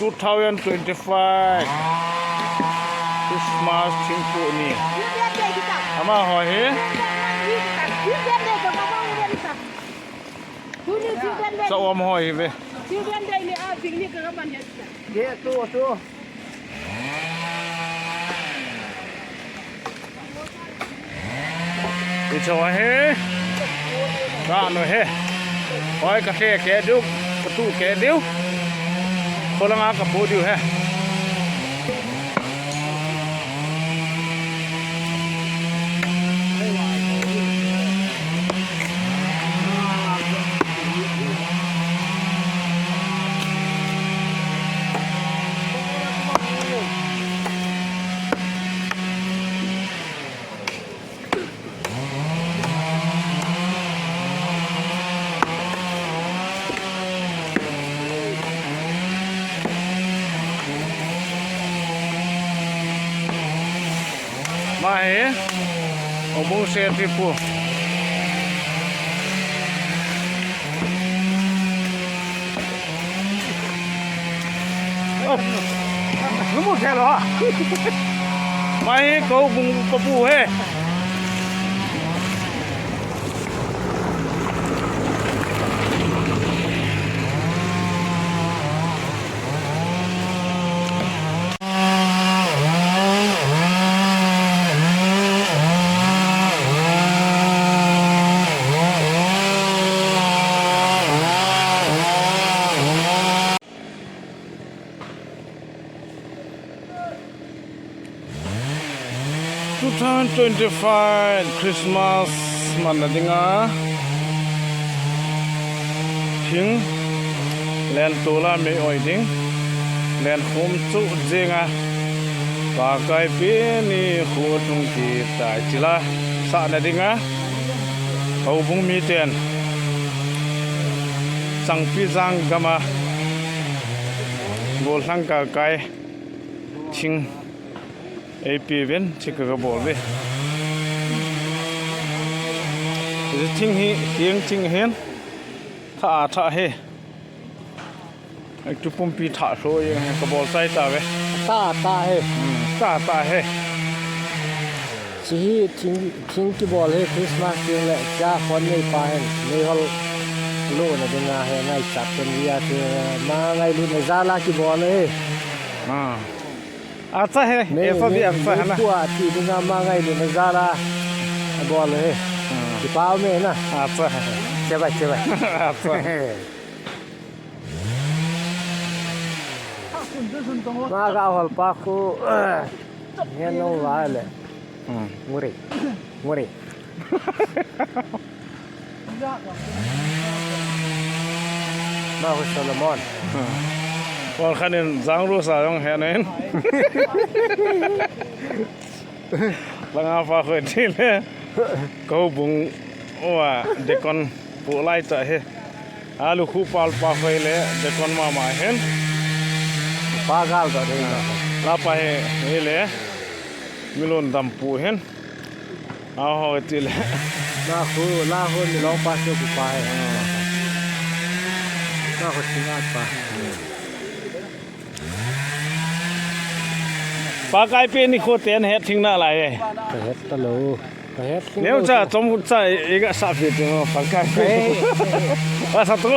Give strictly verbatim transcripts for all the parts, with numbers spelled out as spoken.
Two thousand twenty-five Christmas thingpu ni. Amaho hi. Sa om ho hi ve. Icho he. Ka no he. Hoi ka he ke diu, ka tu ke diu. Ko langa ka pu diu he. Mahe, obung se tripu. Mahe ko bung ko pu he. Two thousand twenty-five Christmas manna dinga thing len tola mei oi ding, len khom chu jenga Pakai pi ni khu tung ki tai chila sahna dinga houbung miten Sangpi Jang gama gollhang kakai thing eipe uvin, chika kabol uve. Hiche thing hi, hieng thing hin, thah a thah hi. Etu pumpi thah lho jeng hi, kabol chai tauve. Thah, thah hi. Hmm, thah, thah hi. Hiche hi thing, thing kibol hi Christmas thing le, cha khon nei pa hin, meihol lona dinga hi, ngaichat pen via chu, ma ngailutna jal a kibol hi. Ah. Acha he, nei, acha di nei, acha nei hana. Kua ti dinga ma ngailutna jal a bol he. Hmm. Kipa um e na. Acha he. Che bai, che bai. Acha. Ma ga hol pa khu, ngen no va le. Hmm. Nguri. Nguri. Ma khu Solomon. Kol khan in jang ru sa jong he nen. Langa pa khu ti le. Ko bung wa deacon pu lai ta he. Alu khu pal pa khu le deacon mama hen. Pa gal ta he. La pa he, he le. Milon dam pu hen. Aho ti le. La khu, la khu ni long pa se ku pa he. La khu singa pa. Pakai pi ni khu ten het thing na lai e. Ka het ta lo. Ka het thing. Neu lo cha, cha. Chom cha, i ga sa pi tu, Pakai pi. Ka he. Wa sa tu.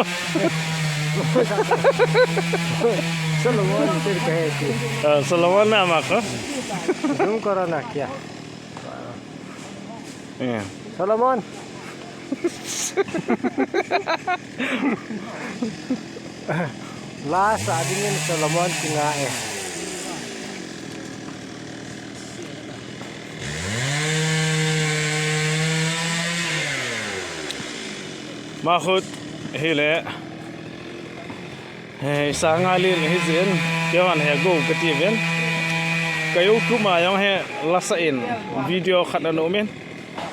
Solomon, te ka he ti. Eh, Solomon na ma ko. Zoom karo na kya? Eh. Solomon. Last a dingin Solomon kinga e. Ma khu hi le. He, sanga lin hi jin, keiman he go kati uvin. Ka YouTube ma jong he lasa in video khat ana um in.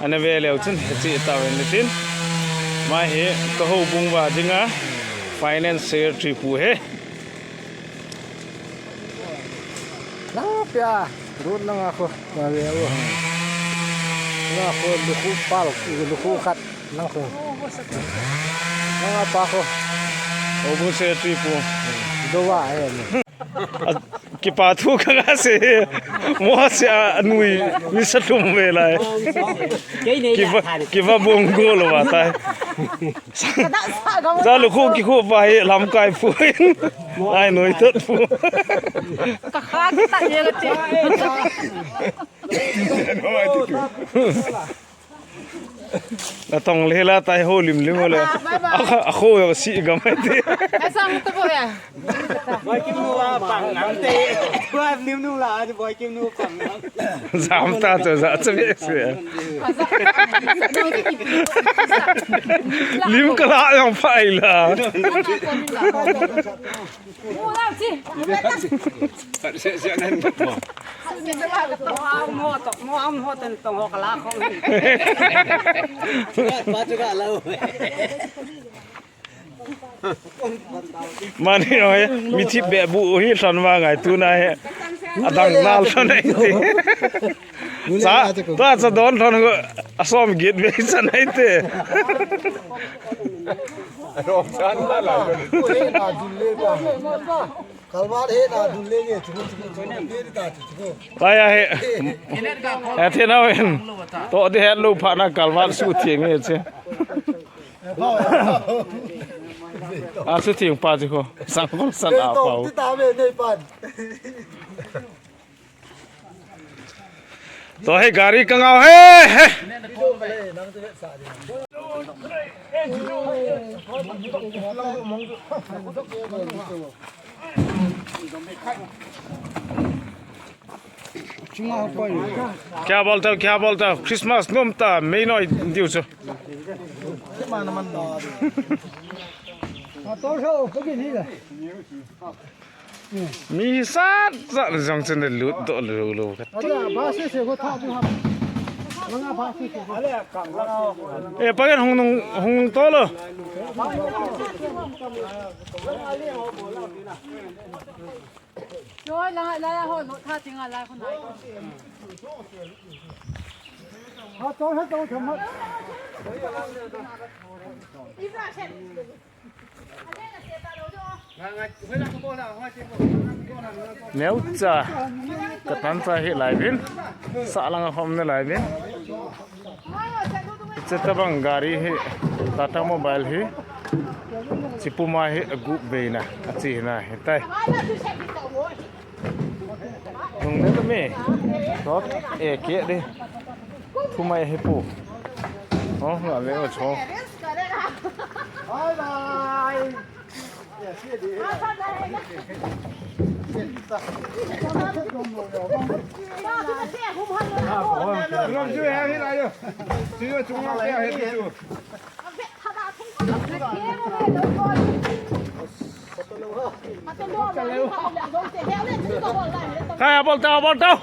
Ana ve leu chun, he chi ta uvin tin. Ma hi, ka houbung va dinga finance secretary pu he. Lang pia, road langa khu, ma ve u. Langa khu, lukhu pal, lukhu khat. Lang khu. Langa pa khu. Houbung secretary pu. Dova he ni. A, kipa thu ka nga se. Mo se a nui ni sa thum ve lai. Kei nei kiva, la tha ni. Kiva bong go lo va tai. Ka da sa ga mo. Za lu khu ki khu va he lam kai fu. Ai noi tot fu. Ka kha ki ta ye ga ti. Na tong le la tai ho lim lim le. Bye bye. A kho, a kho yo si ga mai ti. Ka sang to bo ya. Boy Kim nu a pang nang te. Boy Kim nu la, Boy Kim nu pang nang. Jam ta cho ja cho be se. Lim ka la yang phai la. Mani noi, mi thi be bu hi thon ma ngai tu na he. Adang nal thon ai ti. Sa, ta sa don thon ko asom git be sa nai te. Kalvat he na dun le nge, chuku, chuku, chuku, chuku, chuku. Lai a he. A the na ven. To de het lo pha na kalvat su thiang nge che. A su thiang pa chu ko. Sang ko san a pa. Ti ta ve nei pan. To he gari ka ngau he, he. Kya bolta ho, kya bolta ho? Christmas nom ta, mei noi diu chu. Mi sat sat jong chen le lut doh lou lou ka. Acha, ba se se ko tha tu ha. Langa ba se se ko. E, pagen hung nung, hung nung to lo. Loi, la, la, ho, no, tha ting a, la, ho, nai. Ha, to, ha, to, to, ma. Neucha, ka tan cha hi lai vin, sa langa hom ne lai vin. Hiche tabang gari hi, Tata Mobile hi, chipuma hi agup veina, achi hina hitai. Nung ne mi, tot e ke de. Thumai hi pu. Oh, nga le o cho. Kaya, bol tau, bol tau.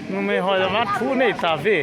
Numei ho jong a thu nei ta ve.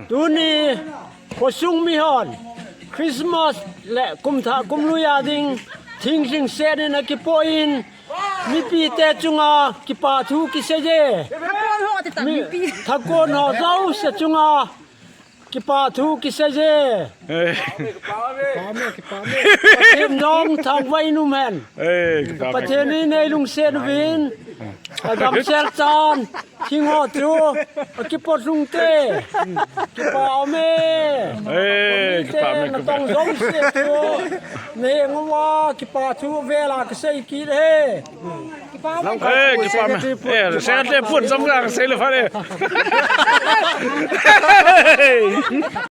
Tuni khosung mihon Christmas le kumthah kumlui a ding thinglhing set in akipoh in, mipite chunga kipa thu kisei e. Mi, thakon ho jouse chunga kipa thu kisei e. Pathen jong thangvah in um hen. Pathen in eilungset uvin, agamsel chan. Thing ho chu, akipoh lhung te. Kipa um e. Eh, kipa um e, kipa. Natong jouse chu. Neheng uva, kipa thu vela kasei kit e. Eh, kipa um e. Eh, secretary pun jong kasei le phat e.